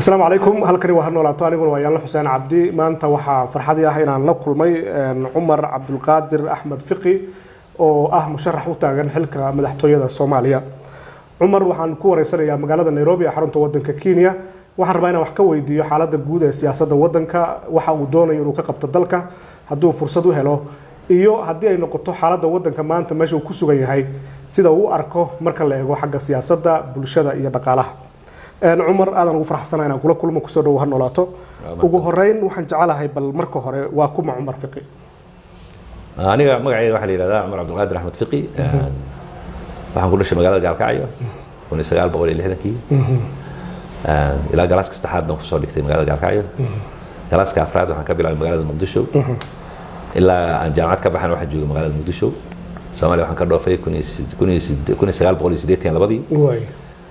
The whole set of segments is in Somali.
Asalaamu calaykum. Halkani waa Ha Noolaato, aniguna waa Yaanla Xuseen Cabdi. Maanta waxaa farxadii ah inaan la kulmay Cumar Cabdulqaadir Axmed Fiqi, oo ah musharax u taagan xilka madaxtooyada Soomaaliya. Cumar waxaan ku wareysanayaa magaalada Nairobi ee xarunta wadanka Kenya. Waxaan rabaa inaan wax ka weydiiyo xaaladda guud ee siyaasadda wadanka, waxa uu doonayo inuu ka qabto dalka hadduu fursad u helo, iyo haddii ay noqoto xaaladda wadanka maanta meesha uu ku sugan yahay, sida uu u arko marka la eego xagga siyaasadda, bulshada iyo dhaqaalaha. Cumar, aadaan ugu faraxsana inaan kula kulmo. Kusoo dhowo Ha Noolaato. Ugu horeyn waxaan jecelahay, bal marka hore, waa kuma Cumar Fiqi? Aniga magacayga waxaa la yihahdaa Cumar Cabdulqaadir Axmed Fiqi. Waxaan ku dhashay magaalada Gaalkacyo 1960-kii. Ilaa galaaska saddexaad baan kusoo dhigtay magaalada Gaalkacyo. Galaaska afraad waxaan ka bilaabay magaalada Muqdisho. Ilaa aan jaamacad ka baxana waxaan joogay magaalada Muqdisho. Soomaaliya waxaan ka dhoofay 1982-dii.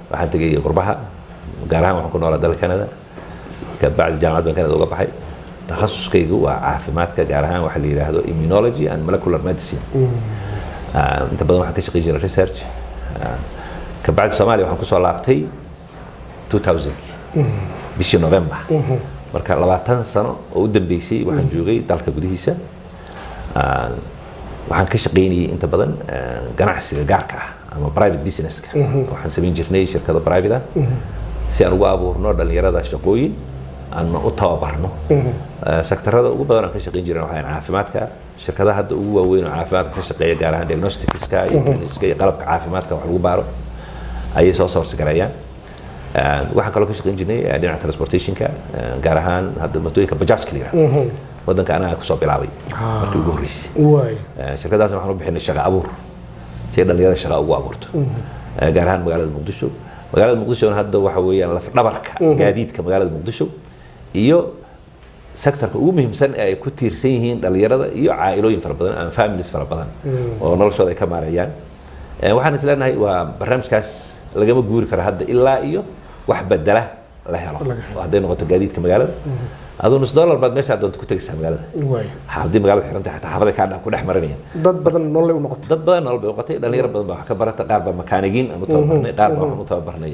Waxaan tegey qurbaha, gaar ahaan waxaan ku noolaa dalka Canada. Kabacdi jaamacad baan Canada uga baxay. Takhasuskaygu waa caafimaadka, gaar ahaan waxa la yidhaahdo immunology and molecular medicine. Inta badan waxaan ka shaqeyn jiray research. Kabacdi Soomaaliya waxaan kusoo laabtay 2000-kii bishii November. Marka 20 sano oo u dambeysay waxaan joogay dalka gudihiisa. Waxaan ka shaqaynayay inta badan ganacsiga gaarka ah ama private businesska. Waxaan samayn jirnay shirkado private ah si aan ugu abuurno dhalinyarada shaqooyin, aan u tababarno. Sectorada ugu badan aan ka shaqayn jirna waxaa caafimaadka. Shirkadaha hadda ugu waaweyn oo caafimaadka ka shaqeeya, gaar ahaan diagnosticska iyo clinicska iyo qalabka caafimaadka wax lagu baaro, ayay soo source gareeyaan. Waxaan kaloo ka shaqayn jirnay dhinaca transportationka, gaar ahaan hadda mootooyinka bajaajka la yihahdo waddanka anaga kusoo bilaabay markii ugu horreysay. Shirkadaasna waxaan u bixinay Shaqa Abuur, si ay dhalinyarada shaqa ugu abuurto, gaar ahaan magaalada Muqdisho. Magaalada Muqdishona hadda waxa weeyaan lafdhabarka gaadiidka magaalada Muqdisho iyo sectorka ugu muhiimsan ee ay ku tiirsan yihiin dhalinyarada iyo caa'ilooyin fara badan ama families fara badan oo noloshooda ay ka maareeyaan. Waxaan is leenahay waa barnaamijkaas lagama guuri karo hadda ilaa iyo wax bedela la helo. Oo hadday noqoto gaadiidka magaalada, aduu nus dollar baad meeshaa doonto ku tegaysaa magaalada. Haddii magaalada xiran tahay, xataa xaafada kaa ku dhex marinayaan. Dad badan nololay u noqotay. Dad badan nolol bay noqotay. Dhalinyaro badan baa wax ka barata. Qaar baa makaanigiin aan u tababarnay, qaar baa waxaan u tababarnay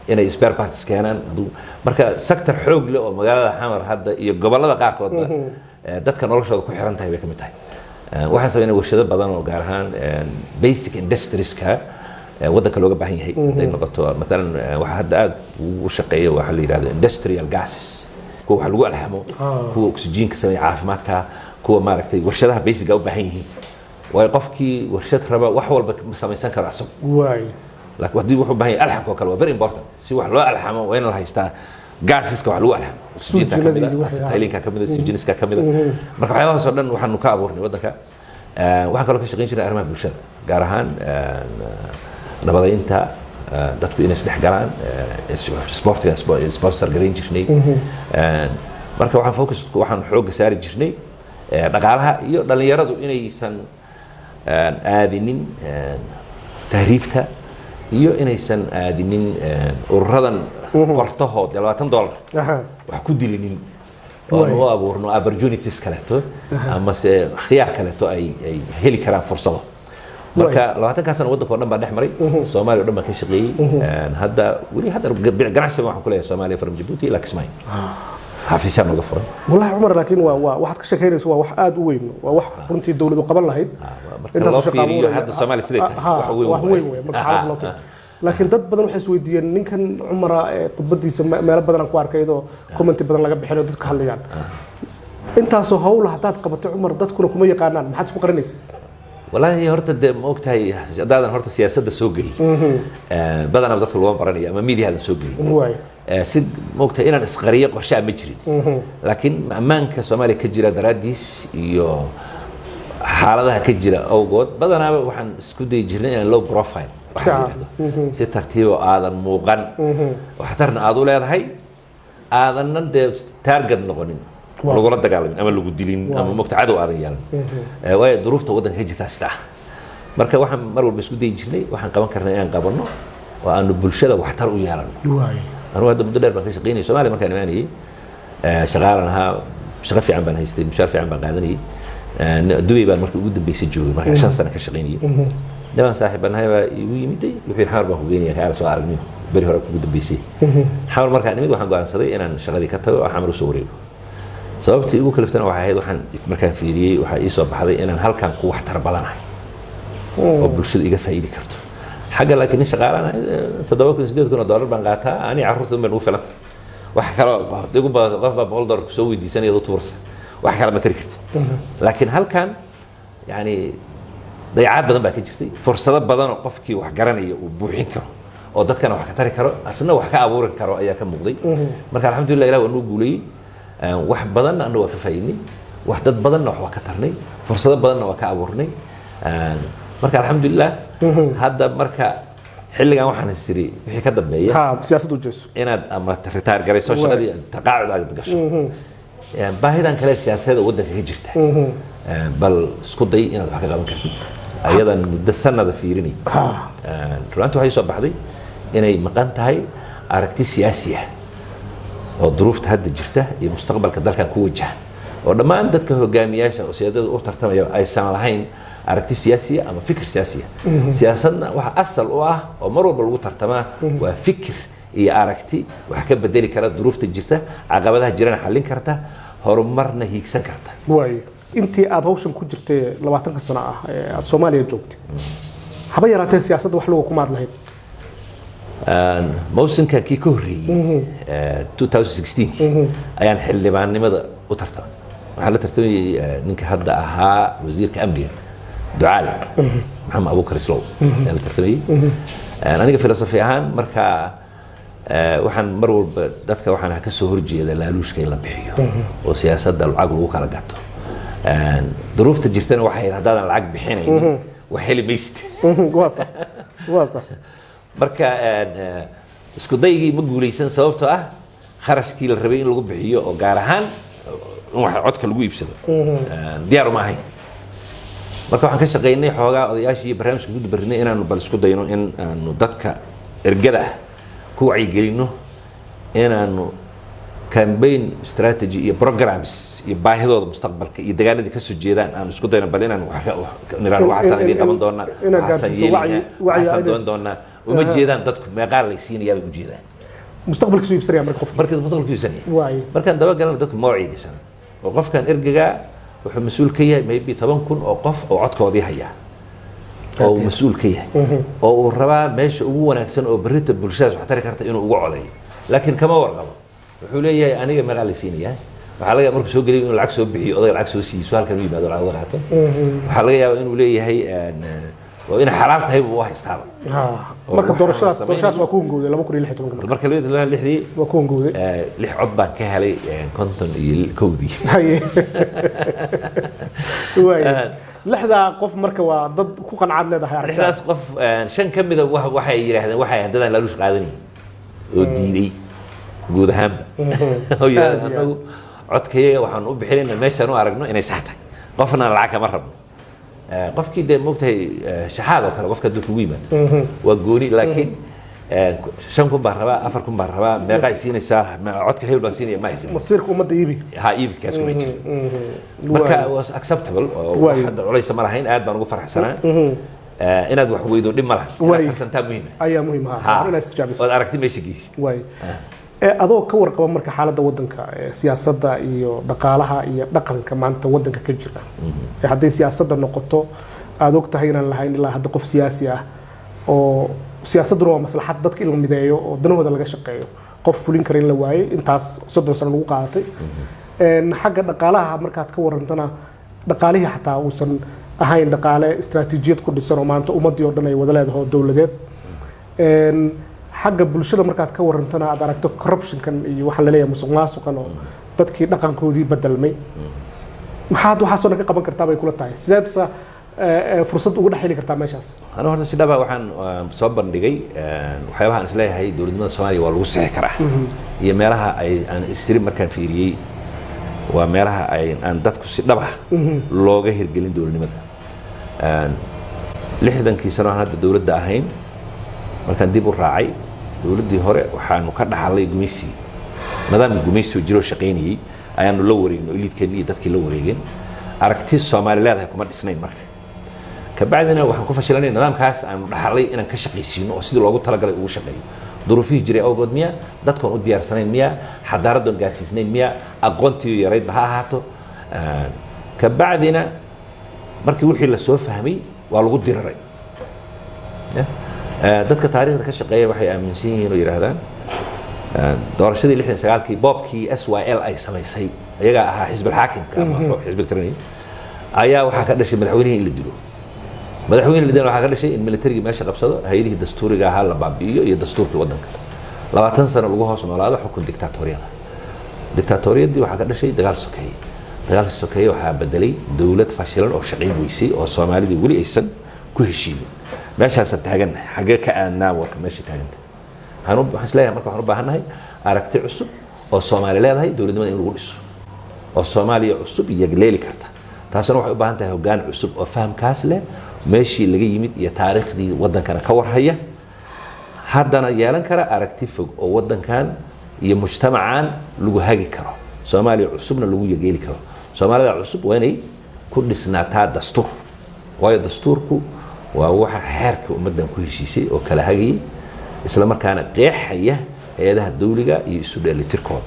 inay spare parts keenaan. Aduu marka sector xoog leh oo magaalada Xamar hadda iyo gobollada qaarkoodba dadka noloshooda ku xiran tahay bay ka mid tahay. Waxaan sameynay warshado badan oo gaar ahaan basic industrieska waddanka looga baahan yahay. Hadday noqoto maalan, waxa hadda aad ugu shaqeeya waxaa la yidhahdo industrial gases, kuwa wax lagu alxamo, kuwa oxygenka sameeya, caafimaadka, kuwa maaragtay warshadaha basicga u baahan yihiin. Waayo, qofkii warshad raba wax walba ma samaysan karo asagu. Laakiin haddii wuxuu u baahan yahay alxamka oo kale, waa very important. Si wax loo alxamo waa in la haystaa gaasiska wax lagu alxamo. Oxygenka ka mid ah, acetylenka ka mid ah, oxygeniska ka mid ah. Marka waxyaabahaas oo dhan waxaanu ka abuurnay waddanka. Waxaan kaloo ka shaqayn jirnay arrimaha bulshada, gaar ahaan nabadaynta, dadku inay isdhex galaan, sportiga sponsor garayn jirnay. Marka waxaan focus, waxaan xoogga saari jirnay dhaqaalaha iyo dhalinyaradu inaysan aadinin tahriibta iyo inaysan aadinin ururadan qortahood dee $20 wax ku dilinin, oo aan u abuurno opportunities kaleeto amase khiyaar kaleeto ay heli karaan fursado. Marka 20-kaa sano waddanka o dhan baan dhex maray, Soomaaliya o dhan baan ka shaqeeyey. Hadda weli hadda ganacsiga waxaan ku leeyahay Soomaaliya, from Djibouti ilaa Kismaayo xafiisyaa nooga furan. Wallahi Cumar, laakiin waa waxaad ka sheekaynayso waa wax aada u weyn, waa wax runtii dowladu qaban lahayd. Marka loo fiiriyo hadda Soomaaliya siday tahay, wax weyn. Wax weyn wey marka xaalad loo fiiriyo. Laakiin dad badan waxay isweydiiyeen ninkan Cumara ee khudbadiisa meelo badan aan ku arkay iyadoo commenti badan laga bixinayo, dadka hadlayaan, intaasoo hawla haddaad qabato Cumar, dadkuna kuma yaqaanaan, maxaad isku qarinaysa? Walaahi horta dee ma ogtahay, haddaadan horta siyaasadda soo gelin, badanaa dadka laguma baranayo ama mediahaadan soo gelin. Si ma ogtahay inaan isqariyo qorshaa ma jirin, laakiin ammaanka Soomaaliya ka jira daraaddiis iyo xaaladaha ka jira awgood, badanaaba waxaan isku dayi jirnay inaan low profile waxa la yidhahdo, si tartiibo aadan muuqan, waxtarna aad u leedahay, aadanna dee target noqonin, lagula dagaalamin ama lagu dilin ama mogta cadow aadan yeelan. Waayo, duruufta waddanka ka jirtaa sida ah. Marka waxaan mar walba isku dayi jirnay waxaan qaban karnay inaan qabanno oo aanu bulshada waxtar u yeelano. Anugu hadda muddo dheer baan ka shaqaynayay Soomaaliya. Markaan imaanayay shaqaalan ahaa, shaqo fiican baan haystay, mushaar fiican baan qaadanayay. Dubay baan markii ugu dambeysay joogay, markaa 5 sano ka shaqaynayay. Niman saaxiib baan nahay baa igu yimiday, wuxuu yidhi: "Xamar baan ku geynaya, kaala soo aragniyo." Beri hore kugu dambeysay Xamar markaan imid, waxaan go'aansaday inaan shaqadii ka tago oo Xamar usoo wareego. Sababtii igu kaliftana waxay ahayd, waxaan markaan fiiriyey, waxaa ii soo baxday inaan halkan ku waxtar badanahay oo bulshada iga faa'iidi karto xagga. Laakiin nin shaqaalaan 7,000, $8,000 baan qaataa, ani carruurta baan ugu filan. Wax kaloo igu badato, qof baa $100 kusoo weydiisanaya, u tuursa, wax kale ma tari kartid. Laakiin halkan yani dayacaad badan baa ka jirtay, fursado badan oo qofkii wax garanaya uu buuxin karo oo dadkana wax ka tari karo, asna wax ka abuuri karo ayaa ka muuqday. Marka alxamdulillah, Ilah waa nuu guuleeyey. Wax badanna anna waa ka faa'iidnay, wax dad badanna wax waa ka tarnay, fursado badanna waa ka abuurnay. Marka alxamdulilah, hadda marka xilligan waxaan is iri wixii ka dambeeya Ha, siyaasadda u jeeso. inaad ama retire garayso, shaqadii taqaacud aad gasho, baahidan kale siyaasadda waddanka ka jirta bal isku day inaad wax ka qaban kartid. Ayadan muddo sanada fiirinay, runtii waxay soo baxday inay maqan tahay aragti siyaasi ah oo duruufta hadda jirta iyo mustaqbalka dalkan ku wajahan, oo dhammaan dadka hogaamiyaasha oo siyaadada u tartamaya aysan lahayn aragti siyaasiya ama fikir siyaasiya. Siyaasadna waxa asal u ah oo mar walba lagu tartamaa waa fikir iyo aragti wax ka bedeli kara duruufta jirta, caqabadaha jirana xallin karta, horumarna hiigsan karta. Waay, intii aad hawshan ku jirtay 20-ka sano ah ee aad Soomaaliya joogtay, haba yaraatee siyaasadda wax luga kumaad lahayd? Mawsinkan kii ka horreeyey, 2016, ayaan xildhibaannimada u tartamay. Waxaan la tartamayey ninka hadda ahaa wasiirka amniga, Ducaale Maxamed Abuukar Islow ayaan la tartamayey. Aniga filosofi ahaan marka waxaan mar walba dadka waxaan ka soo horjeeda laaluushka in la bixiyo oo siyaasadda lacag lagu kala gato. Duruufta jirtana waxay ahayd haddaadan lacag bixinaynin wax heli maysid. Waa sax, waa sax. Marka isku daygii ma guuleysan, sababtoo ah kharashkii la rabay in lagu bixiyo oo gaar ahaan in wax codka lagu iibsado diyaar uma ahayn. Marka waxaan ka shaqaynay xoogaa odayaashii iyo barnaamijka ku dabarinay inaanu bal isku dayno in aanu dadka ergada ah ku wacyigelino inaanu campaign strategy iyo programs iyo baahidooda mustaqbalka iyo deegaanadii kasoo jeedaan aanu isku dayno bal inaan wax niraan waxaasaan idiin qaban doonaa, inaad waxaasaan gaarsiiso yeelaynaa, wacyi waxaasaan doon doonaa. Uma jeedaan dadku meeqaa lay siinayaa bay ujeedaan. Mustaqbalkiisu iibsanaya marka qofka. Markii mustaqbalka iibsanaya. Waay. Markaan dabagalana, dadku mawacyi gashan oo qofkan ergagaa wuxuu mas-uul ka yahay maybe 10,000 oo qof oo codkoodii haya oo uu mas-uul ka yahay oo uu rabaa meesha ugu wanaagsan oo berrita bulshadaas wax tari karta inuu ugu codeeyo, laakiin kama warqabo. Wuxuu leeyahay aniga meeqaa la siinayaa? Waxaa laga yaaba markuu soo geliyo inuu lacag soo bixiyo, odayga lacag soo siiso, halkan u yimaado, lacag uga qaato. Waxaa laga yaabaa inuu leeyahay waa inay xalaal tahay buu u haystaaba. Oo Marka waxaan doorashadaas sameynayno- doorashadaas waa ku hungowday 2016-ka marka? Marka 2006-dii. Waa ku hungowday. Lix cod baan ka helay 51-dii. Haye. Waay, lixdaa qof marka waa dad ku qancaad leedahay aragtidaas? Lixdaas qof, shan ka mida waxay yidhaahdeen waxay dadaan laaluush qaadanayn oo diiday guud ahaanba oo yidhahdeen Aad iyo aad. anagu codkayaga waxaan u bixinayna meeshaan u aragno inay sax tahay, qofna lacag kama rabno. Qofkii dee moogtahay shaxaad oo kale qofka hadduu kugu yimaado waa gooni, laakiin 5,000 baan rabaa, 4,000 baan rabaa, meeqa ay siinaysaa, codka hebel baan siinaya, ma ay rabin. Masiirka ummadda iibi. Ha, iibkaas kuma jiro. Marka was acceptable oo wax hadda culaysa ma lahayn, aad baan ugu faraxsanaa. Inaad wax weydo dhib ma lahan, inaad tartantaa muhiim ah. Ayaa muhiim ah inaad istijaabiso. Ood aragti meesha geysid. Waay, ee adoo ka warqaba marka xaaladda waddanka ee siyaasadda iyo dhaqaalaha iyo dhaqanka maanta waddanka ka jira, ee hadday siyaasadda noqoto aada og tahay inaan lahayn ilaa hadda qof siyaasi ah, oo siyaasadduna waa maslaxad dadka in la mideeyo oo danahooda laga shaqeeyo, qof fulin kara in la waayey intaas 30 sano lagu qaadatay. Xagga dhaqaalaha markaad ka warantana, dhaqaalihii xataa uusan ahayn dhaqaale istaraatiijiyad ku dhisan oo maanta ummaddii oo dhan ay wada leedahay oo dowladeed. Xagga bulshada markaad ka warantana, aad aragto corruptionkan iyo waxaan laleeyahay musuq maasuqan oo dadkii dhaqankoodii bedelmay, maxaad waxaasoo dhan ka qaban kartaa bay kula tahay? Sideedsa fursad ugu dhex heli kartaa meeshaas? Anigu horta si dhaba waxaan soo bandhigay waxyaabaha aan isleeyahay dowladnimada Soomaaliya waa lagu sixi karaa iyo meelaha ay aan isiri markaan fiiriyey waa meelaha ay aan dadku si dhaba looga hirgelin dowladnimada. 60-kii sano aan hadda dowladda ahayn, markaan dib u raacay dowladdii hore, waxaanu ka dhaxalay gumaysigii. Nidaamka gumaysigu jiroo shaqaynayey ayaanu la wareegno, eliidkeennii iyo dadkii la wareegeen. Aragti Soomaali leedahay kuma dhisnayn. Marka kabacdina waxaan ku fashilanay nidaamkaas aanu dhaxalay inaan ka shaqaysiino oo sidii loogu talagalay ugu shaqeeyo. Duruufihii jiray awgood miya? Dadkoon u diyaarsanayn miya? Xadaaradoon gaarsiisnayn miya? Aqoontii yaraydba ha ahaato. Kabacdina markii wixii la soo fahmay waa lagu diriray. Dadka taariikhda ka shaqeeya waxay aaminsan yihiin oo yidhaahdaan doorashadii 69-kii, boobkii SYL ay samaysay, iyagaa ahaa xisbilxaakimka ama xisbiga tiranayay, ayaa waxaa ka dhashay madaxweynihii in la dilo. Madaxweyne la dilo waxaa ka dhashay in militarigii meesha qabsado, hay-adihii dastuuriga ahaa la baabi'iyo iyo dastuurkii waddanka, 20 sano lagu hoos noolaado xukun dictatoriyada. Dictatoriyadii waxaa ka dhashay dagaal sokeeye. Dagaalka sokeeye waxaa bedelay dowlad fashilan oo shaqayn weysay oo Soomaalidii weli aysan ku heshiinin. Meeshaasaan taagannahay. Xaggee ka aadnaa warka meesha taaganta? Waxaan isleeyahay, marka waxaan u baahannahay aragti cusub oo Soomaali leedahay, dowladnimada in lagu dhiso oo Soomaaliya cusub yagleeli karta. Taasina waxay u baahan tahay hoggaan cusub oo fahamkaas leh, meeshii laga yimid iyo taariikhdii waddankana ka warhaya, haddana yeelan kara aragti fog oo waddankan iyo mujtamacan lagu hagi karo, Soomaaliya cusubna lagu yageeli karo. Soomaalida cusub waa inay ku dhisnaataa dastuur, waayo dastuurku waa waxa xeerka ummaddan ku heshiisay oo kala hagayay, isla markaana qeexaya hay-adaha dawliga iyo isu dheelitirkooda,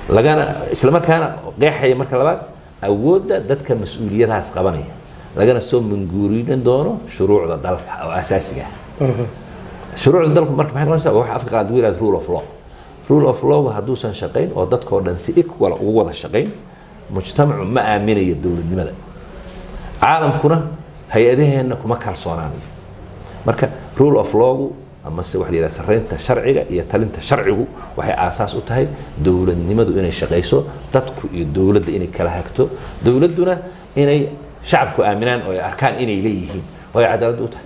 lagana isla markaana qeexaya marka labaad awoodda dadka mas-uuliyadahaas qabanaya, lagana soo manguurinan doono shuruucda dalka oo asaasiga ah. Shuruucda dalku marka maxay noqonaysaa? Waxa afka qalaad lagu yihahdo rule of law. Rule of law hadduusan shaqayn oo dadkoo dhan si equal ugu wada shaqayn, mujtamacu ma aaminayo dowladnimada, caalamkuna hay-adaheenna kuma kalsoonaanayo. Marka rule of lawgu amase waxa la yidhaha sarreynta sharciga iyo talinta sharcigu waxay aasaas u tahay dowladnimadu inay shaqayso, dadku iyo dowladda inay kala hagto, dowladduna inay shacabku aaminaan oo ay arkaan inay leeyihiin oo ay cadaalad u tahay.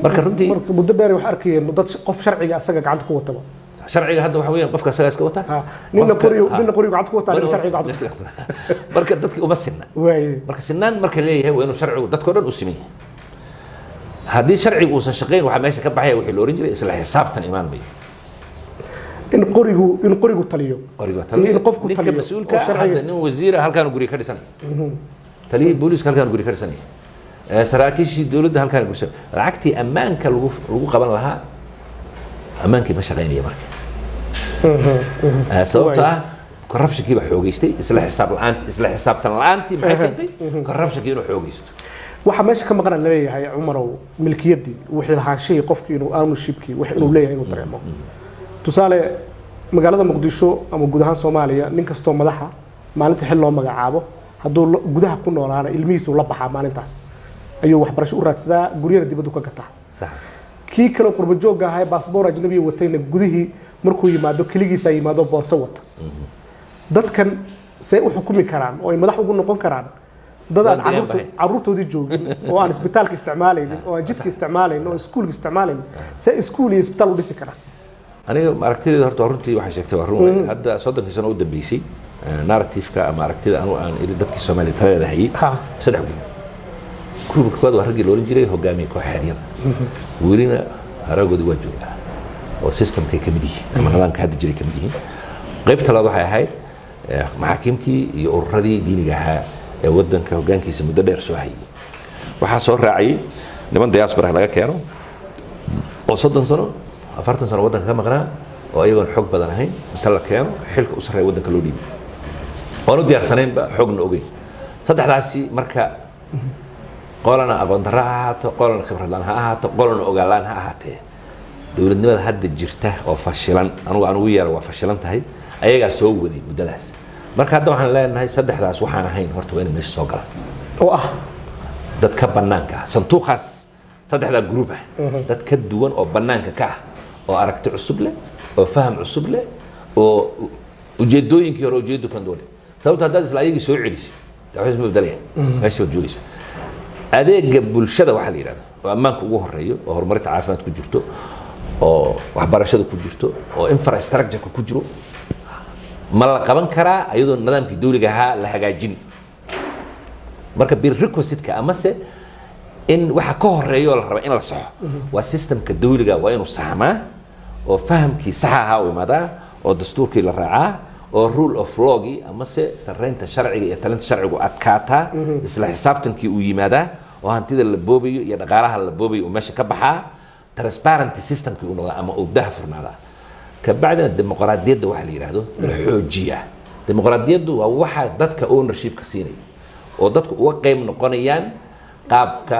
Marka runtii Marka muddo dheer wax arkayeen dad qof sharciga asaga gacanta ku wataba. Sharciga hadda waxa weeyaan qofka asaga iska wata. Ha, ninna qoriyo, ninna qoriyo gacanta ku wataa, ninna sharciga gacanta ku. Marka dadki uma sinna. Marka sinaan marka leeyahay waa inuu sharcigu dadkao dhan u siman yahay. Haddii sharcigu uusan shaqayn, waxaa meesha ka baxaya wixii la oran jiray isla xisaabtan imaan mayo. In qorigu taliyo. Qoriga. Iyo in qofku ninka taliyo mas-uulka oo sharciga. Hadda nin wasiira halkaanu guriga ka dhisanaya, taliyihii booliiska halkaanu guriga ka dhisanaya, saraakiishii dowladda halkaan guriga, lacagtii ammaanka lagu qaban lahaa, ammaankii ma shaqaynaya. Marka sababtoo ah corruptionkii baa xoogeystay. Isla xisaab la'aanti, isla xisaabtan la'aantii maxay keentay? Corruptionkii inuu xoogeysto. Waxaa meesha ka maqan laleeyahay, Cumarow, milkiyaddii, wixii lahaanshihii qofkii, inuu ownershipkii, wax inuu leeyahay inuu dareemo. Tusaale, magaalada Muqdisho ama guud ahaan Soomaaliya, nin kastoo madaxa maalinta xil loo magacaabo, hadduu gudaha ku noolaana ilmihiisuu la baxaa, maalintaas ayuu waxbarasho u raadsadaa, guryana dibaddu ka gataa. Kii kale qurbo joogga ahaa ee baasboor ajnabiya watayna, gudihii markuu yimaado keligiisaa yimaado boorso wata. Dadkan see u xukumi karaan oo ay madax ugu noqon karaan dad aan Dad deegaan bahayn. Carruurtoodii joogin oo aan isbitaalka isticmaalaynin oo aan jidka isticmaalaynin oo iskuulka isticmaalaynin? See iskuul iyo isbitaal u dhisi karaan? Aniga aragtideeda horta runtii waxay sheegtay waa run wey. Hadda 30-kii sano u dambeysay, narrative-ka ama aragtida anu aan iri dadkii Soomaaliya taladeeda hayay, saddex group. Groupka koowaad waa raggii la oran jiray hogaamiye kooxeedyada, welina haraagoodii waa joogaa oo systemkay ka mid yihiin ama nidaamka hadda jiray ka mid yihiin. Qaybta labaad waxay ahayd maxaakiimtii iyo ururadii diiniga ahaa ee waddanka hoggaankiisa muddo dheer soo hayay. Waxaa soo raacayay niman diaspora laga keeno oo 30 sano, 40 sano waddanka ka maqnaa, oo iyagoon xog badan ahayn inta la keeno xilka u sarreeya waddanka loo dhiibay, oon u diyaarsanaynba, xogna ogeyn. Saddexdaasi marka, qolana aqoon darro ha ahaato, qolana khibrad la'aan ha ahaato, qolana ogaan la'aan ha ahaatee, dowladnimada hadda jirta oo fashilan, anugu aan ugu yeero waa fashilan tahay, ayagaa soo waday muddadaas. Marka hadda waxaan leenahay saddexdaas waxaan ahayn horta waa inay meesha soo galaan. Oo ah? Dad ka bannaanka ah sanduuqaas, saddexdaa group ah, dad ka duwan oo bannaanka ka ah, oo aragti cusub leh, oo faham cusub leh, oo ujeedooyinkii hore ujeedo kan duwan leh. Sababto haddaad isla ayagii soo celisid, dee waxba isma bedelaya, meesha baad joogaysaa. Adeega bulshada waxaa la yidhahda oo ammaanka ugu horeeyo, oo horumarinta caafimaad ku jirto, oo waxbarashada ku jirto, oo infrastructure-ka ku jiro, ma la qaban karaa iyadoo nidaamkii dawliga ahaa la hagaajin? Marka prerequisite-ka amase in waxa ka horeeya oo la raba in la saxo waa systemka dawliga, waa inuu saxmaa oo fahamkii saxa ahaa u imaadaa, oo dastuurkii la raacaa, oo rule of lawgii amase sarreynta sharciga iyo talinta sharcigu adkaataa, isla xisaabtankii uu yimaadaa, oo hantida la boobayo iyo dhaqaalaha la boobayo uu meesha ka baxaa. Transparent systemkii uu noqdaa ama uu daha furnaadaa. Kabacdina dimuqraadiyadda waxa la yidhaahdo la xoojiyaa. Dimuqraadiyaddu waa waxa dadka ownershipka siinaya oo dadku uga qayb noqonayaan qaabka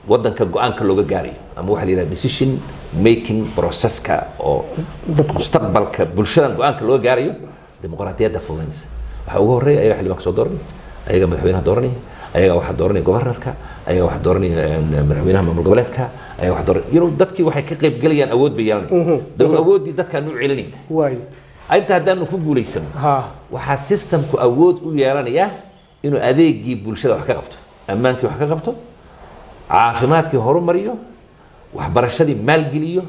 wadanka go-aanka looga gaarayo, ama waxa la yidhahdo decision making processka, oo mustaqbalka bulshadan go-aanka looga gaarayo dimuqraadiyadda fududaynaysa. Waxaa ugu horreeya ayaga xildhibaanka soo dooranaya, ayaga madaxweynaha dooranaya, ayaga waxaa dooranaya governorka, ayaga waxaa dooranaya madaxweynaha maamul goboleedka, ayaga waxaa dooranaya dadkii waxay ka qayb gelayaan, awood bay yeelanayaan. Awooddii dadkaanu u celinayna. Inta haddaanu ku guulaysano, waxaa systemku awood u yeelanayaa inuu adeegii bulshada wax ka qabto, ammaankii wax ka qabto, caafimaadkii horumariyo, waxbarashadii maalgeliyo,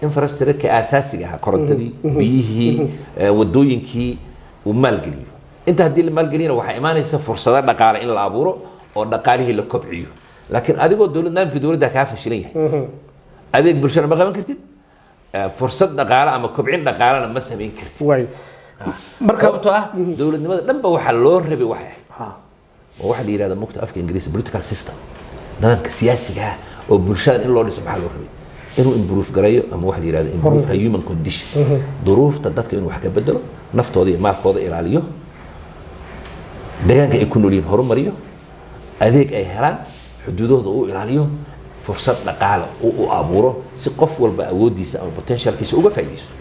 infrastructure aasaasiga ahaa, korontadii, biyihii, wadooyinkii uu maalgeliyo. Inta haddii la maalgeliyana, waxaa imaanaysa fursado dhaqaale in la abuuro oo dhaqaalihii la kobciyo. Laakiin adigoo dowlad, nidaamkii dowladda kaa fashilan yahay, adeeg bulshana ma qaban kartid, fursad dhaqaale ama kobcin dhaqaalena ma samayn kartid. Marka Sababtoo ah dowladnimada dhanba waxaa loo rabay waxay ahayd oo waxaa la yidhahda mugta afka Ingiriiska political system, nidaamka siyaasiga ah oo bulshadan in loo dhiso. Maxaa loo rabay? Inuu improve gareeyo ama waxa la yidhahdo improve human condition, duruufta dadka inuu wax ka bedelo, naftooda iyo maalkooda ilaaliyo, deegaanka ay ku nool yihiin horumariyo, adeeg ay helaan, xuduudahooda uu ilaaliyo, fursad dhaqaale u abuuro si qof walba awooddiisa ama potentialkiisa uga faa'iidaysto.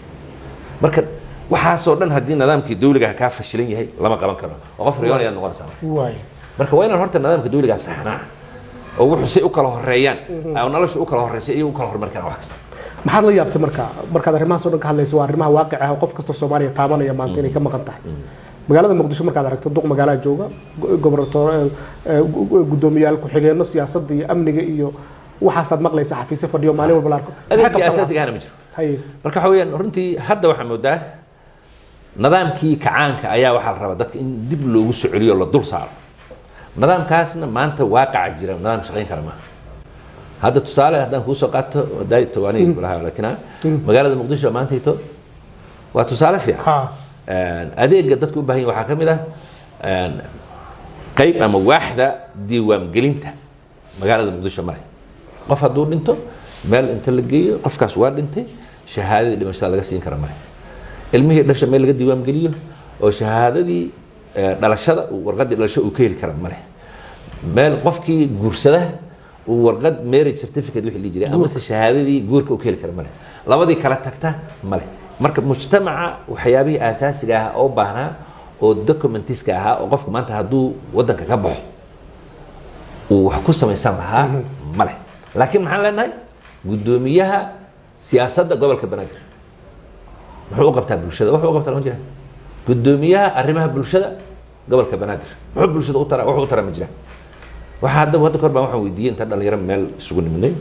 Marka waxaasoo dhan haddii nidaamkii dawliga kaa fashilan yahay, lama qaban karo oo qof riyoonayaad noqonaysaa marka. Marka waa inaan horta nidaamka dawligaa saxnaa oo wuxuu say u kala horeeyaan oo nolosha u kala horeysa iyo u kala horumari karaan wax kasta. Maxaad la yaabtay marka markaad arrimahaas oo dhan ka hadlayso? Waa arrimaha waaqic ah oo qof kastoo Soomaaliya taabanaya maanta inay ka maqan tahay. Magaalada Muqdisho markaad aragto, duq magaalada jooga, gobernator, guddoomiyaal ku-xigeenno, siyaasadda iyo amniga iyo waxaasaad maqlaysa, xafiisyo fadhiyo maalin walba la arko. Maxay Adeegii qabtaan asaasiga ahna ma jiro. Marka waxa weeyaan, runtii hadda waxaa moodaa nidaamkii kacaanka ayaa waxaa la rabaa dadka in dib loogu soo celiyo, la dul saaro. Nidaamkaasna maanta waaqaca jira nidaam shaqayn kara maaha. Hadda tusaale haddaan kuu soo qaato, daito aniga kulahaa, laakiin magaalada Muqdisho maantayto waa tusaale fiican. Adeega dadku u baahan yahin waxaa ka mid ah qayb ama waaxda diiwaangelinta magaalada Muqdisho male. Qof hadduu dhinto, meel inta la geeyo qofkaas waa dhintay, shahaadadii dhimashada laga siin kara male. Ilmihii dhasha meel laga diiwaangeliyo oo shahaadadii dhalashada, warqaddii dhalasho uu ka heli kara male. Meel qofkii guursada uu warqad marriage certificate wixii la dhihi jiray amase shahaadadii guurka uu ka heli kara male. Labadii kala tagta male. Marka mujtamaca waxyaabihii aasaasiga ah oo baahnaa oo documentiska ahaa oo qofku maanta hadduu waddanka ka baxo uu wax ku samaysan lahaa male. Laakiin maxaan leenahay? Guddoomiyaha siyaasadda gobolka Banaadir muxuu u qabtaa bulshada? Wuxuu u qabtaa lama jiraan. Guddoomiyaha arrimaha bulshada gobolka Banaadir muxuu bulshada u taraa? Wuxuu u taraa ma jiraan. Waxaa haddaba hadda kor baan waxaan weydiiyey, intaan dhalinyaro meel isugu nimidnay,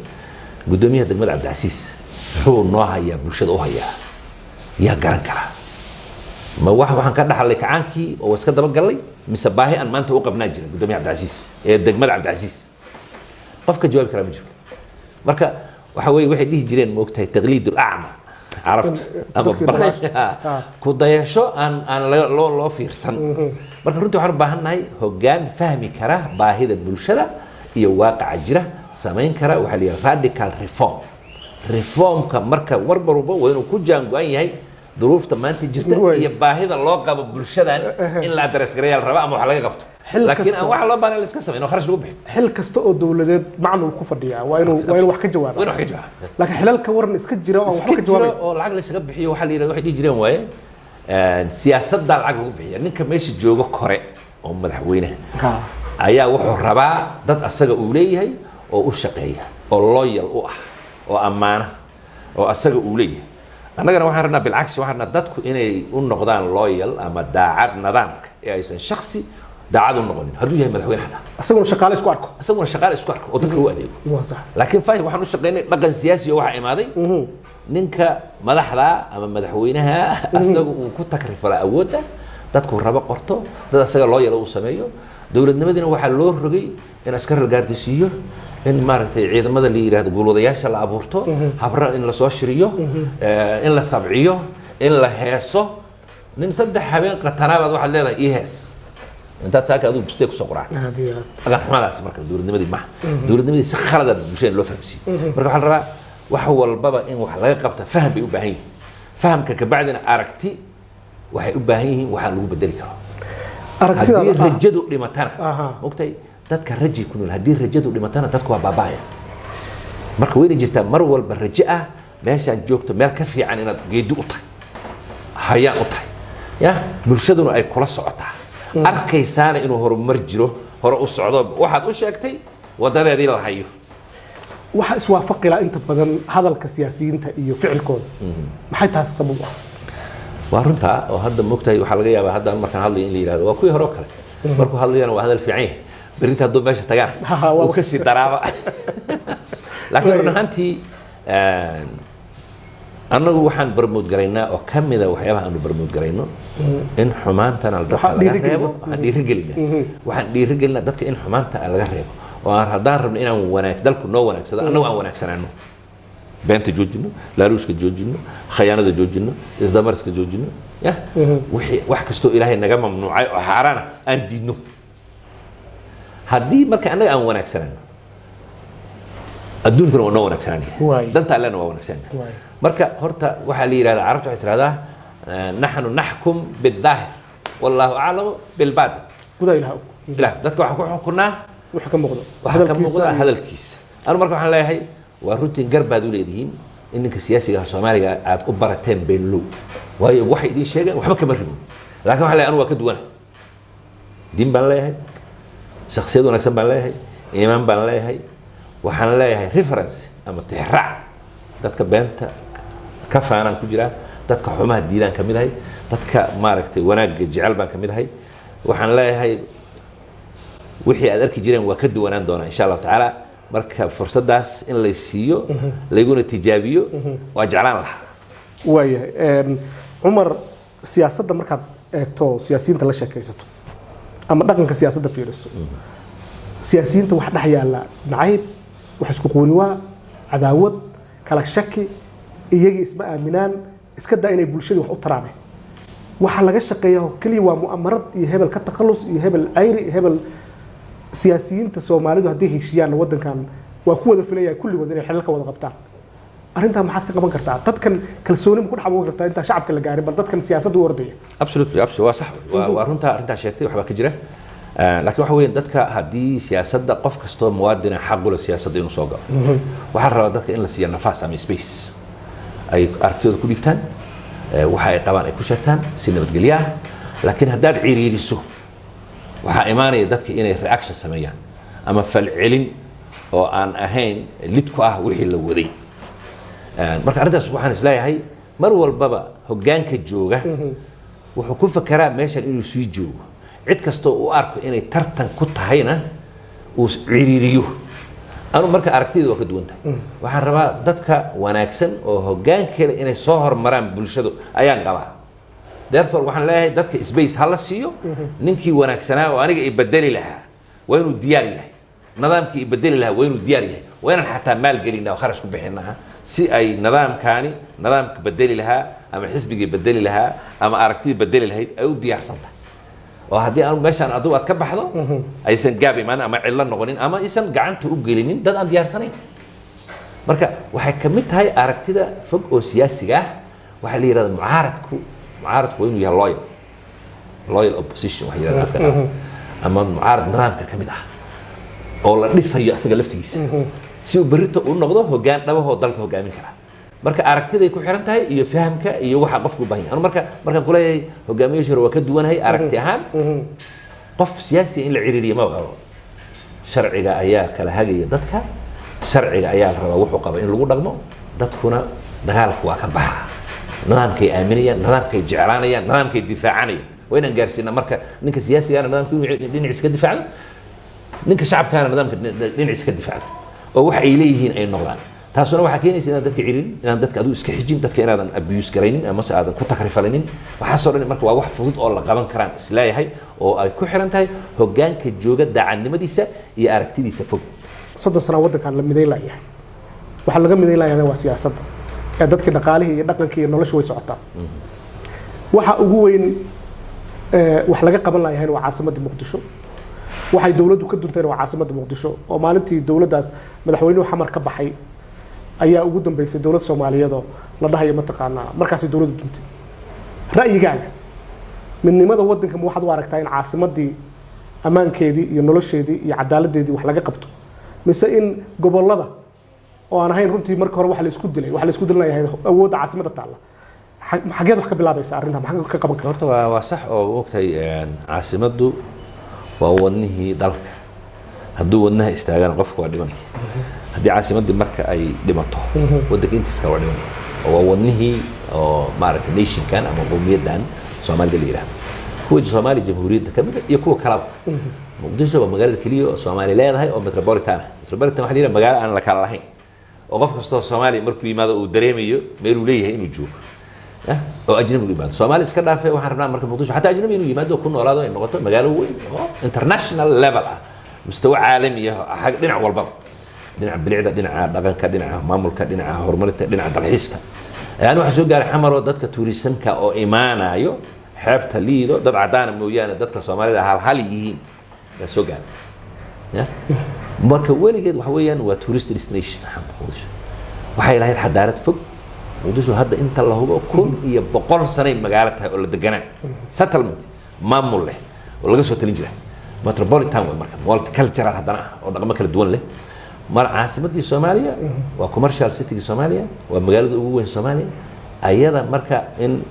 guddoomiyaha degmada Cabdicasiis muxuu noo hayaa, bulshada u hayaa? Yaa garan karaa? Ma wax waxaan ka dhaxalay kacaankii oo iska daba gallay, mise baahi aan maanta u qabnaa jira guddoomiyaha Cabdicasiis ee degmada Cabdicasiis? Qof ka jawaabi karaa ma jiro. Marka waxa weye, waxay dhihi jireen, ma ogtahay, taqliid alacma carabtu ama Dadkii ku dayasho aan loo fiirsan. Marka runtii waxaan u baahan nahay hoggaan fahmi kara baahida bulshada iyo waaqaca jira, samayn kara waxaa la yidhaha radical reform. Reformka marka warbarba waa inuu ku jaango-an yahay duruufta maanta jirta iyo baahida loo qabo bulshadan in la address gareeyaa la rabaa ama wax laga qabto. Xil Laakiin aan kasta- waxa loo baahan la iska samayn oo kharash lagu bixin. Xil kasta oo dowladeed macnuu ku fadhiyaa, waa inuu wax ka jawaaba. Waa inuu wax ka jawaaba. Laakiin xilalka waran iska jira oo aan waxba iska ka jiro jawaabay oo lacag la isaga bixiyo, waxaa la yidhahda, waxay dhihi jireen waaye, siyaasaddaa lacag lagu bixiya. Ninka meesha joogo kore oo madaxweynaha ayaa wuxuu rabaa dad asaga uu leeyahay oo u shaqeeya oo loyal u ah oo ammaana oo asaga uu leeyahay. Annagana waxaan rabnaa bilcagsi, waxaan rabnaa dadku inay u noqdaan loyal ama daacad nidaamka ee aysan shaksi daacad u noqonin, hadduu yahay madaxweyne xataa. Isaguna shaqaale isku arko. Isaguna shaqaale isku arko oo dadka u adeego. Waa sax. Laakiin waxaan u shaqaynay dhaqan siyaasi oo waxaa imaaday ninka madaxda ama madaxweynaha asaga uu ku takrifala awoodda, dadku rabo qorto, dad asaga loo yalo uu sameeyo. Dowladnimadiina waxaa loo rogay in askar la gaardisiiyo, in maaragtay ciidamada la yidhahdo guulwadayaasha la abuurto, habra in lasoo shiriyo, in la sabciyo, in la heeso. Nin 3 habeen qatanaabaad waxaad leedahay ii hees, intaad saaka adigu bustee kusoo quracday. Aad iyo aad. Dhaqan xumadaasi marka dowladnimadii maaha. Dowladnimadii si khalada bulshada loo fahamsiiyey. Marka waxaa la rabaa Wax walbaba in wax laga qabta faham bay u baahan yihiin. Fahamka kabacdina aragti waxay u baahan yihiin waxaan lagu bedeli karo. Aragtidaada haddii rajadu dhimatana, mogtahay, dadka raji ku nool, haddii rajadu dhimatana dadku waa baaba'aya. Marka wayna jirtaa mar walba rajo ah meeshaan joogto meel ka fiican inaad geedi u tahay, hayaan u tahay, ya bulshaduna ay kula socotaa, arkaysaana inuu horumar jiro, hore u socdo, waxaad u sheegtay wadadeedii la hayo. Waxa iswaafaqi laha inta badan hadalka siyaasiyiinta iyo ficilkooda, maxay taas sabab u ah? Waa runtaa oo hadda mogtahay waxaa laga yaabaa hadda markaan hadlayo in la yihahdo waa kuwii hore oo kale, markuu hadlayana waa hadal fiican yahay, berrinta hadduu meesha tagaan uu kasii daraaba. Laakiin run ahaantii annagu waxaan promote garaynaa oo ka mida waxyaabaha aanu promote garayno in xumaantana dadka Waxaan laga dhiirigelinaa. reebo. Waxaan dhiirigelinaa, waxaan dhiirigelinaa dadka in xumaanta laga reebo oo aan haddaan rabno inaan wanaag dalku noo wanaagsado, annagu aan wanaagsanaano, beenta joojino, laaluushka joojino, khayaanada joojino, isdamariska joojino, ya wixii wax kastoo Ilaahay naga mamnuucay oo xaaraana aan diidno. Haddii marka annaga aan wanaagsanano, adduunkuna waa noo wanaagsananaya, danta Allena waa wanaagsananaya. Marka horta waxaa la yidhahdaa, carabta waxay tidhahdaa, "Naxnu naxkum bidaahir wallahu aclamu bilbaatin." Gudaa Ilaha og. Ilah dadka waxaan ku xukunaa waxa ka muuqdo. Waxaa ka hadalkiisa muuqda hadalkiisa. Anu marka waxaan leeyahay, waa runtiin gar baad u leedihiin in ninka siyaasiga ah Soomaaliga aad u barateen beenlow, waayo waxay idiin sheegeen waxba kama ribin. Laakiin waxaan leeyahay, anu waa ka duwana. Diin baan leeyahay, shakhsiyad wanaagsan baan leeyahay, iimaan baan leeyahay, waxaan leeyahay reference ama tixraac. Dadka beenta ka faanaan ku jiraa, dadka xumaha diidaan ka mid ahay, dadka maaragtay wanaagga jecel baan ka mid ahay. Waxaan leeyahay, wixii aad arki jireen waa ka duwanaan doonaa, insha Allahu tacaala. Marka fursaddaas in lay siiyo, layguna tijaabiyo, waa jeclaan lahaa. Waayahay. Cumar, siyaasadda markaad eegto, siyaasiyiinta la sheekaysato ama dhaqanka siyaasadda fiiriso, siyaasiyiinta wax dhex yaalla nacayb, wax isku quuriwaa, cadaawad, kala shaki, iyagii isma aaminaan, iska daa inay bulshadii wax u taraane. Waxaa laga shaqeeyaa oo keliya waa mu'amarad iyo hebel ka takhalus iyo hebel cayri iyo hebel. Siyaasiyiinta Soomaalidu hadday heshiiyaan, waddankan waa ku wada filan yahay kulligood inay xilal ka wada qabtaan. Arrintaa maxaad ka qaban kartaa? Dadkan kalsooni ma ku dhex abuuri kartaa intaan shacabka la gaarin, bal dadkan siyaasadda u ordaya? Absolutely, absolutely, waa sax, waa runtaa arrintaa sheegtay, waxbaa ka jira. Laakiin waxa weeye, dadka haddii siyaasadda qof kastoo muwaadina xaq u leh siyaasadda inuu soo galo, waxaa la rabaa dadka in la siiyo nafaas ama space ay aragtidooda ku dhiibtaan, waxa ay qabaan ay ku sheegtaan si nabadgelyo ah. Laakiin haddaad ciriiriso, waxaa imaanaya dadka inay reaction sameeyaan ama falcelin oo aan ahayn lid ku ah wixii la waday. Marka arrintaas waxaan isleeyahay, mar walbaba hoggaanka jooga wuxuu ku fekeraa meeshan inuu sii joogo. Cid kastoo u arko inay tartan ku tahayna uu ciriiriyo. Anu marka aragtidayda waa ka duwan tahay. Waxaan rabaa dadka wanaagsan oo hoggaankeeda inay soo hormaraan bulshadu ayaan qabaa. Therefore waxaan leeyahay, dadka space ha la siiyo. Ninkii wanaagsanaa oo aniga i bedeli lahaa waa inuu diyaar yahay, nidaamkii i bedeli lahaa waa inuu diyaar yahay. Waa inaan xataa maalgelinaa oo kharash ku bixinaa si ay nidaamkaani, nidaamka bedeli lahaa ama xisbigii bedeli lahaa ama aragtidii bedeli lahayd ay u diyaarsan tahay, oo haddii aan meeshaan adigu aad ka baxdo aysan gaab imaan ama cillo noqonin ama aysan gacanta u gelinin dad aan diyaarsanayn. Marka waxay ka mid tahay aragtida fog oo siyaasiga ah. Waxaa la yidhahda mucaaradku waa inuu yahay loyal opposition, waxay yidhahda afka qaar, ama mucaarad nidaamka ka mid ah oo la dhisayo asaga laftigiisa si uu berrito u noqdo hoggaan dhabahoo dalka hoggaamin kara. Marka aragtiday ku xiran tahay iyo fahamka iyo waxa qofku u baahan yahay. Anu marka markaan kuleeyahay hogaamiyayaasha hore waa ka duwanahay aragti ahaan, qof siyaasiya in la ciriiriyo ma qabo. Sharciga ayaa kala hagaya dadka, sharciga ayaa la rabaa wuxuu qaba in lagu dhaqmo. Dadkuna dagaalku waa ka baxa, nidaamkay aaminayaan, nidaamkay jeclaanayaan, nidaamkay difaacanayaan. Waa inaan gaarsiina marka ninka siyaasigana nidaamka inuu dhinaciisa ka difaacdo, ninka shacabkaana nidaamka dhinaciisa ka difaacdo, oo wax ay leeyihiin ay noqdaan. Taasuna waxaa keenaysa inaan dadka ciririn, inaan dadka adigu iska xijin, dadka inaadan abuse garaynin amase aadan ku takrifalinin. Waxaasoo dhan marka waa wax fudud oo la qaban karaan isleeyahay, oo ay ku xiran tahay hoggaanka jooga daacadnimadiisa iyo aragtidiisa fog. 30 sana waddankan la midayn layahay. Waxaa laga midayn layahay waa siyaasadda ee dadkii dhaqaalihii iyo dhaqankii iyo noloshu way socotaa. Waxa ugu weyn wax laga qaban layahayna waa caasimadda Muqdisho. Waxay dowladdu ka duntayna waa caasimadda Muqdisho, oo maalintii dowladdaas madaxweynuhu Xamar ka baxay. Ayaa ugu dambeysay dowlad Soomaaliyeedoo la dhahayo mataqaanaa markaasay dowladdu duntay. Ra'yigaaga midnimada waddanka, ma waxaad u aragtaa in caasimadii ammaankeedii iyo nolosheedii iyo cadaaladdeedii wax laga qabto, mise in gobollada oo aan ahayn runtii marka hore waxa la isku dilay, waxa la isku dilinayahay awoodda caasimadda taalla, xageed wax ka bilaabaysa arrinta? Maxaa ka qaban karta? Horta waa sax oo ogtahay, caasimaddu waa wadnihii dalka. Hadduu wadnaha istaagana qofku waa dhimanaya. Haddii caasimaddii marka ay dhimato, waddanka intiis kale waa dhimanaya, oo waa wadnihii oo maaragtay nationkan ama qowmiyaddan Soomaalida la yidhahdo, kuwa Soomaaliya jamhuuriyadda ka mid ah iyo kuwa kalaba. Muqdisho waa magaalada keliya oo Soomaali leedahay oo metropolitan ah. Metropolitan waxa la yidhaha magaalo aan la kala lahayn, oo qof kastoo Soomaaliya markuu yimaado uu dareemayo meeluu leeyahay inuu joogo, oo ajnabigu yimaado. Soomaali iska dhaafay, waxaan rabnaa marka Muqdisho xataa ajnabi inuu yimaado oo ku noolaado, ay noqoto magaalo weyn oo international level ah, mustawa caalami ah, xag dhinac walbaba, dhinaca bilicda, dhinaca dhaqanka, dhinaca maamulka, dhinaca horumarinta, dhinaca dalxiiska. Yani waxaa soo gaaray Xamaroo dadka tourismka oo imaanayo xeebta Liido dad caddaana mooyaane dadka Soomaalida halhal yihiin baa soo gaaray. Ya, marka weligeed waxa weeyaan waa tourist destination Muqdisho. Waxay lahayd xadaarad fog Muqdisho. Hadda inta la hubo 1100 sanay magaalo tahay oo la deganaa, settlement maamul leh oo laga soo talin jira. Metropolitan way marka multicultural haddana ah oo dhaqamo kala duwan leh. Mar caasimadii Soomaaliya waa, commercial citygii Soomaaliya waa, magaalada ugu weyn Soomaaliya. Ayada marka in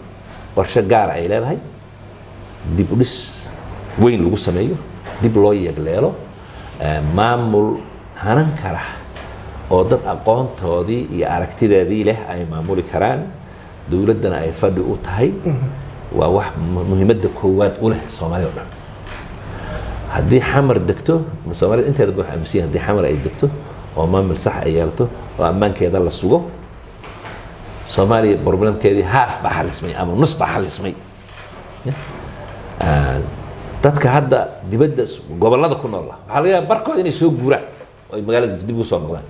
qorshe gaara ay leedahay, dib u dhis weyn lagu sameeyo, dib loo yegleelo, maamul hanan kara oo dad aqoontoodii iyo aragtideedii leh ay maamuli karaan, dowladdana ay fadhi u tahay, waa wax muhiimadda koowaad u leh Soomaalida o dhan. Haddii Xamar degto, Soomaalida inteeda ba waxa aaminsan yahay haddii Xamar ay degto oo maamul sax ay yeelato oo ammaankeeda la sugo, Soomaaliya problemkeedii half baa xalismay ama nus baa xalismay. Dadka hadda dibadda gobollada ku nool waxaa laga yaaba barkood inay soo guuraan oo ay magaalada dib ugu soo noqdaan.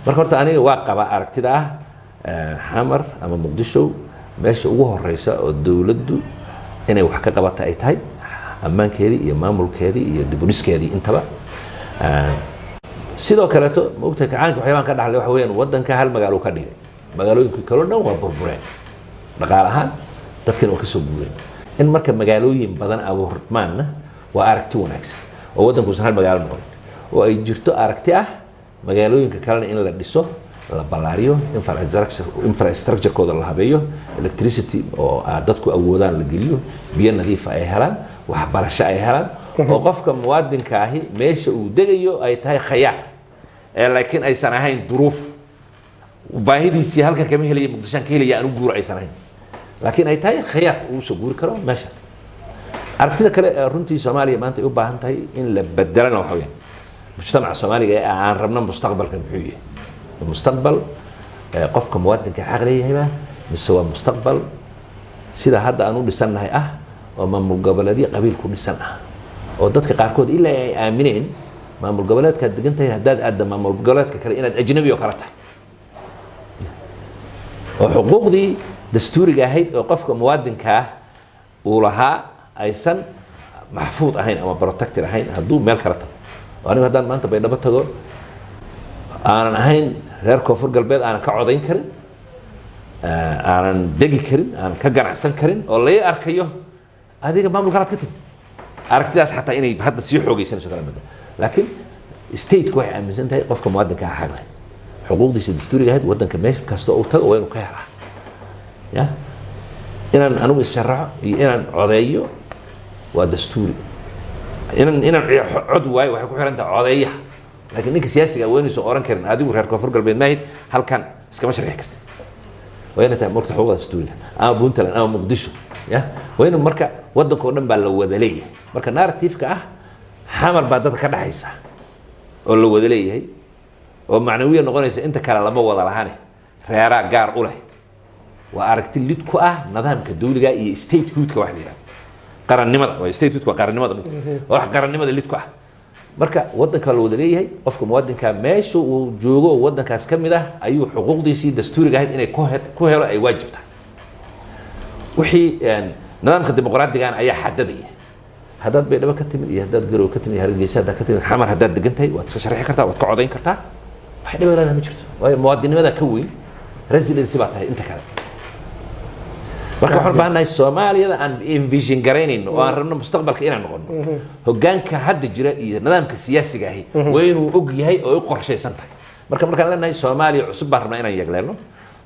Marka horta aniga waa qabaa aragtida ah Xamar ama Muqdisho meesha ugu horeysa oo dowladdu inay wax ka qabata ay tahay ammaankeedii iyo maamulkeedii iyo dib u dhiskeedii intaba. Sidoo kaleeto, ma ogtahay kacaanka waxyaabaan ka dhaxlay waxa weeyaan waddanka hal magaalo ka dhigay, magaalooyinkii kaleo dhan waa burbureen dhaqaale ahaan, dadkina waa ka soo guureen. In marka magaalooyin badan abuurmaanna waa aragti wanaagsan, oo waddankuusan hal magaalo noqonin, oo ay jirto aragti ah magaalooyinka kalena in la dhiso, la ballaariyo, infrastructure-kooda la habeeyo, electricity oo dadku awoodaan la geliyo, biyo nadiifa ay helaan, waxbarasho ay helaan, oo qofka muwaadinka ahi meesha uu degayo ay tahay khayaar ee laakiin aysan ahayn duruuf, baahidiisii halkan kama helaya, Muqdishaan ka helaya, aan u guuro aysan ahayn, laakiin ay tahay khayaar uu soo guuri karo meesha. Aragtida kale ee runtii Soomaaliya maanta ay u baahan tahay in la bedelana waxa weyaan mujtamaca Soomaaliga ee aan rabno mustaqbalka muxuu yahay? Mustaqbal qofka muwaadinka xaq leeyahayba, mise waa mustaqbal sida hadda aan u dhisannahay ah oo maamul goboleedyo qabiil ku dhisan ah, oo dadka qaarkood ilaa ay aamineen maamul goboleedkaad degan tahay haddaad aadda maamul goboleedka kale inaad ajnabi oo kale tahay, oo xuquuqdii dastuuriga ahayd oo qofka muwaadinkaa uu lahaa aysan maxfuud ahayn ama protected ahayn hadduu meel kale tago? Oo anigu haddaan maanta Baydhabo tago, aanan ahayn reer Koonfur Galbeed, aanan ka codayn karin, aanan degi karin, aanan ka ganacsan karin, oo lai arkayo adiga maamul kalaad ka timi. Aragtidaas xataa inay hadda sii xoogaysanayso kala mada, laakiin stateku waxay aaminsan tahay qofka muwaadinka ah xaq leh xuquuqdiisa dastuuriga ahayd waddanka meesha kasta uu tago waa inuu ka helaa. Ya inaan anigu issharaxo iyo inaan codeeyo waa dastuuri. Inaan cod waayo waxay ku xiran tahay codeeyaha, laakiin ninka siyaasiga waa inuusan oran karin adigu reer Koonfur Galbeed maahid, halkan iskama sharxi kartid. Waa inay tahay marka xuquuqda dastuuriga ama Puntland ama Muqdisho, ya waa inu marka waddanka oo dhan baa la wada leeyahay. Marka narrative-ka ah Xamar baa dadka ka dhexaysa oo la wada leeyahay oo macnawiya noqonaysa inta kale lama wada lahane, reeraa gaar u leh, waa aragti lid ku ah nidaamka dawliga iyo statehoodka wax la yihahdo, qarannimada. Waa statehoodka, waa qarannimada, waa wax qarannimada lid ku ah. Marka waddanka la wada leeyahay, qofka muwaadinka meesha uu joogo oo waddankaas ka mid ah ayuu xuquuqdiisii dastuuriga ahayd inay ku helo ay waajib tahay. Wixii nidaamka dimuqraadigan ayaa xadadaya. Haddaad Baydhabo ka timid iyo haddaad Garowe ka timid iyo Hargeysa haddaad ka timid, Xamar haddaad degan tahay, waad iska sharxi kartaa, waad ka codayn kartaa. Wax dhib leedahay ma jirto, waayo muwaadinimada ka weyn residency baa tahay inta kale. Marka waxaan u baahannahay Soomaaliyada aan envision garaynayno oo aan rabno mustaqbalka inaan noqono, hoggaanka hadda jira iyo nidaamka siyaasiga ahi waa inuu og yahay oo u qorshaysan tahay. Marka markaan leenahay Soomaaliya cusub baan rabnaa inaan yegleeno,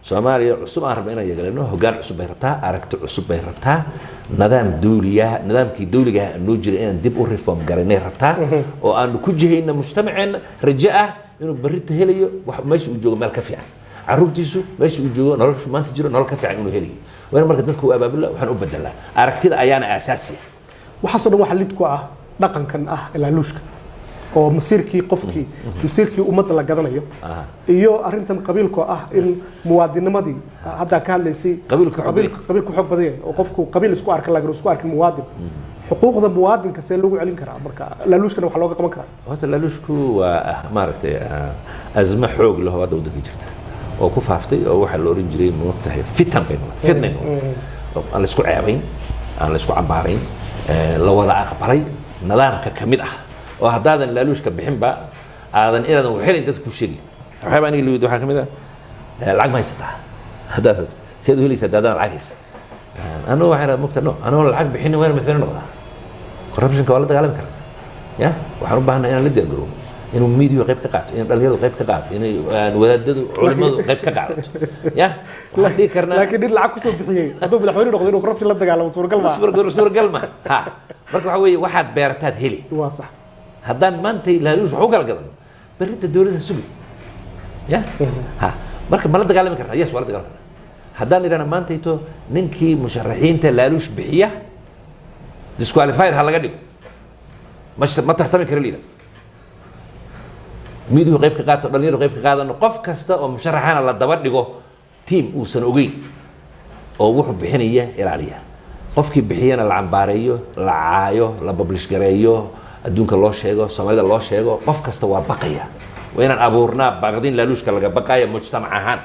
Soomaaliya cusub aan rabna inaan yegleeno, hoggaan cusub bay rabtaa, aragti cusub bay rabtaa, nidaam dawliya, nidaamkii dawliga ah noo jira inaan dib u reform garaynay rabtaa, oo aanu ku jihayno mujtamaceenna rajo ah inuu berrito helayo wax meesha uu joogo meel ka fiican, caruurtiisu meesha uu joogo noloshu maanta jiro nolol ka fiican inuu helayo. Waa in marka dadku u abaabula, waxaan u bedelaa aragtida ayaana aasaasiya. Waxaasoo dhan waxaa lid ku ah dhaqankan ah ilaaluushka oo masiirkii qofkii, masiirkii ummadda la gadanayo, iyo arrintan qabiilka ah in muwaadinimadii haddaa ka hadlaysay. Qabiilka xoog badan. Qabiilku xoog badan yahay oo qofku qabiil isku arka laakiin isku arkin muwaadin. Xuquuqda muwaadinka see lagu celin karaa? Marka laaluushkana waxaa looga qaban karaa? Horta laaluushku waa maaragtay azmo xoog leh oo hadda waddanka jirta oo ku faaftay, oo waxaa la oran jiray, moogtahay, fitan bay noqotay, fitnay noqotay oo aan la isku ceebayn, aan la isku cambaarayn, la wada aqbalay, nidaamka ka mid ah, oo haddaadan laaluushka bixinba aadan inaadan waxhelin dadka ku sheegay. Waxyaaba aniga la waxaa ka mid ah, lacag ma haysataa? Haddaad rabto seed u helaysaa haddaadan lacag haysan? Anugu waxaan rahaa, mogta, no, anoo lacag bixinin waa inaan madaxweyne noqdaa. Corruptionka waa la dagaalami karaa ya. Waxaan u baahanay inaan la diyaargaroobo, inuu media qayb ka qaato, in dhalinyaradu qayb ka qaato, inay wadaadadu, culimadu qayb ka qaadato ya. Waxaan dhihi karnaa Laakiin nin lacag kusoo bixiyey hadduu madaxweyne noqdo inuu corruption la dagaalamo suuragal maaha. Suuragal ma ha. Marka waxa weeye, waxaad beerataad heli. Waa sax. Haddaan maanta laaluush wax u kala gadano, berrinta dowladda sugi ya ha. Marka ma la dagaalami karnaa? Yes, waa la dagaalami karnaa. Haddaan idhahna maantayto ninkii musharaxiinta laaluush bixiya disqualified ha laga dhigo, ma tartami kara liida, miiduhu qayb ka qaato, dhalinyaro qayb ka qaadano, qof kasta oo musharaxana la daba dhigo team uusan ogeyn oo wuxuu bixinaya ilaaliya, qofkii bixiyana la cambaareeyo, la caayo, la publish gareeyo, adduunka loo sheego, Soomaalida loo sheego, qof kasta waa baqaya. Waa inaan abuurnaa baqdin laaluushka laga baqayo mujtamac ahaan.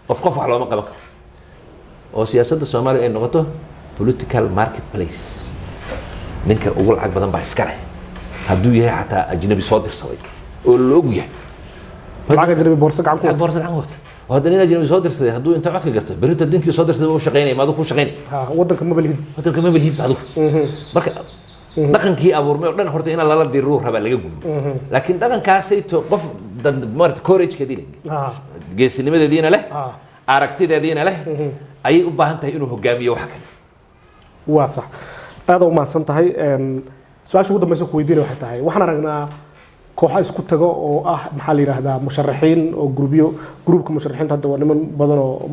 Qof qof wax looma qaban karo, oo siyaasadda Soomaaliya ay noqoto political market place. Ninka ugu lacag badan baa iska leh, hadduu yahay xataa ajnabi soo dirsaday oo la og yahay. Lacag ajnabi boorso gacan ku lacag boorso gacan ku wata, oo hadda nin ajnabi soo dirsaday hadduu inta codka garto, berrito ninkii soo dirsaday u shaqaynaya, ma adigu ku shaqaynaya? Ha, waddanka ma balihid. Waddanka ma balihid adigu. Marka dhaqankii abuurmay oo dhan horta in lala diruu rabaa, laga guuro. Laakiin dhaqankaasayto qof dan maarata couragekeedii leh, geesinimadeediina leh, aragtideediina leh ayay u baahan tahay inuu hogaamiyo wax kale. Waa sax, aada u mahadsan tahay. Su-aasha ugu dambeysa ku weydiinaya waxay tahay, waxaan aragnaa kooxo isku tago oo ah, maxaa la yidhaahdaa, musharaxiin oo grubyo. Gruubka musharaxiinta hadda waa niman badan oo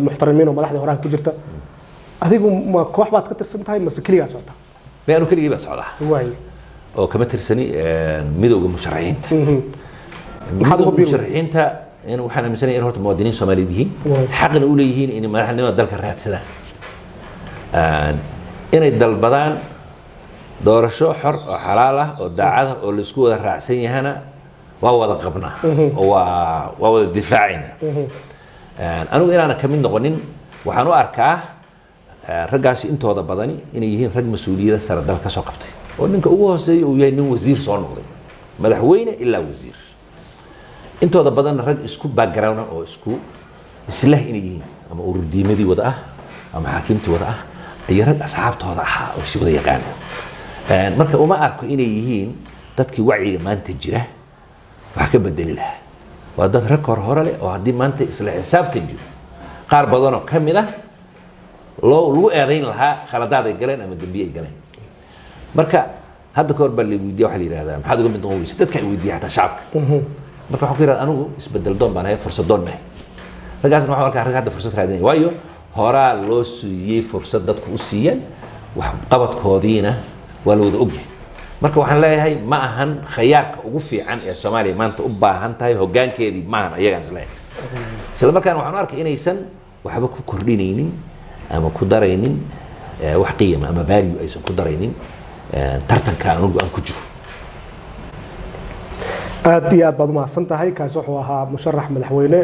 muxtarimiin oo madaxda horaha ku jirta. Adigu ma koox baad ka tirsan tahay mase keligaa socota? Me, anu keligii baa socdaa. Waay. Oo kama tirsani midowga musharaxiinta. Maxaad uga Midowga biiri? musharaxiinta in waxaan aaminsanahay in horta muwaadiniin Soomaaliyeed yihiin, xaqna u leeyihiin inay madaxnimada dalka raadsadaan, inay dalbadaan doorasho xor oo xalaal ah oo daacad ah oo laisku wada raacsan yahana waa wada qabnaa oo waa wada difaacayna. Anigu inaanan ka mid noqonin waxaan u arkaa raggaasi intooda badani inay yihiin rag mas-uuliyada sare dalka ka soo qabtay, oo ninka ugu hooseeya uu yahay nin wasiir soo noqday, madaxweyne ilaa wasiir. Intooda badanna rag isku background oo isku islah inay yihiin, ama ururdiimadii wada ah ama xaakiimtii wada ah iyo rag asxaabtooda ahaa oo si wada yaqaana. Marka uma arko inay yihiin dadkii wacyiga maanta jira wax ka bedeli lahaa. Waa dad rag hor hore leh oo haddii maanta isla xisaabtan jiro, qaar badanoo ka mid ah loo lagu eedayn lahaa khaladaad ay galeen ama dembiye ay galeen. Marka hadda ka hor baa la weydiiya, waxaa la yidhahdaa, maxaad uga mid noqon weysa? Dadka ay weydiiya, xataa shacabka. Marka waxaan ku yidhahda, anigu isbedel doon baan ahay, fursad doon mahay. Raggaasna waxaan arkaa rag hadda fursad raadinaya, waayo horaa loo siiyey fursad, dadku u siiyeen, wax qabadkoodiina waa la wada ogyahay. Marka waxaan leeyahay, ma ahan khayaarka ugu fiican ee Soomaaliya maanta u baahan tahay hoggaankeedii, ma ahan ayagaan isleeyahay. Isla markaana waxaan u arkay inaysan waxba ku kordhinaynin ama ku daraynin wax qiyama ama value aysan ku daraynin tartanka anugu aan ku jiro. Aad iyo aad baad umahadsan tahay. Kaasi wuxuu ahaa musharax madaxweyne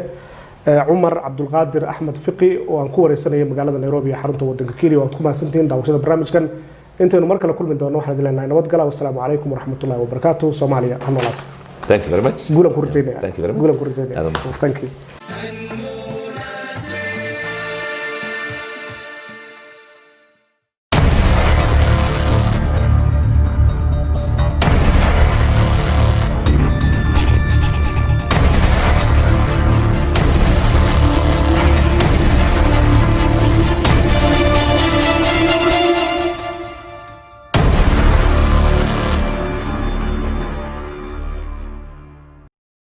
Cumar Cabdulqaadir Axmed Fiqi oo aan ku wareysanaya magaalada Nairobi ee xarunta wadanka Kenya. Waad ku mahadsantihiin daawashada barnaamijkan. Intaynu mar kale kulmi doono waxaan idin leenahay nabadgala. Wasalaamu calaykum waraxmatullahi wabarakaatu. Soomaaliya ha noolaato. Thank you very much. Guulan ku rajaynaya. Thank you very much. Guulan ku rajaynaya. Aad u mahadsan. Thank you.